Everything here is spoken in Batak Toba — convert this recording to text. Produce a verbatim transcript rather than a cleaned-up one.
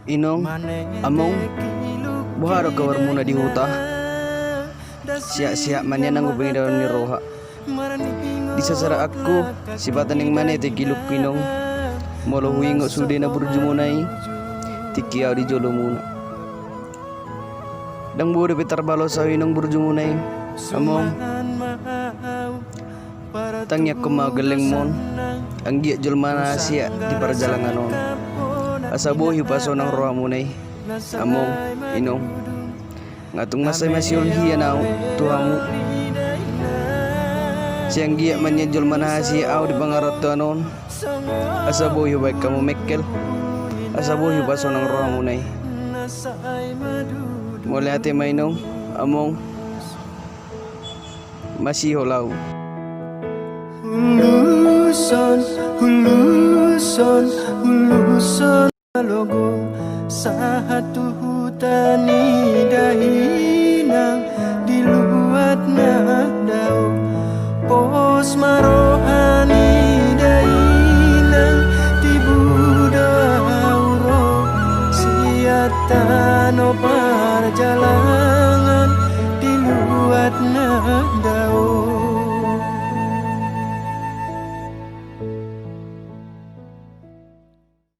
Inong, among, boha do kabarmuna di huta? Siat-siat ma nian anggo pangidoan ni roha. Di sasaraanku, sipata naeng manetek ilungku inong. Molo huingot sude na burjumuna i, tingki ahu di jolomuna. Ndang boi dope tarbalos ahu inong burjumuna i, among. Tangiangkon ma gellengmon, anggiat jolma na siat di parjalangan on. Asa boi hupasonang rohamuna i, among, inong. Nga tung mansai masiol hian ahu tu hamu. Sai anggiat ma nian jolma na siat ahu di pangarantoan on. Asa boi hubaen hamu mengkel. Asa boi hupasonang rohamuna i. Mauliate ma inong, among. Masihol ahu. Huluson, huluson, huluson. Logo sahat tu huta ni dainang di luat na dao. Pos ma roha ni dainang, tibu do ahu ro sian tano parjalanan.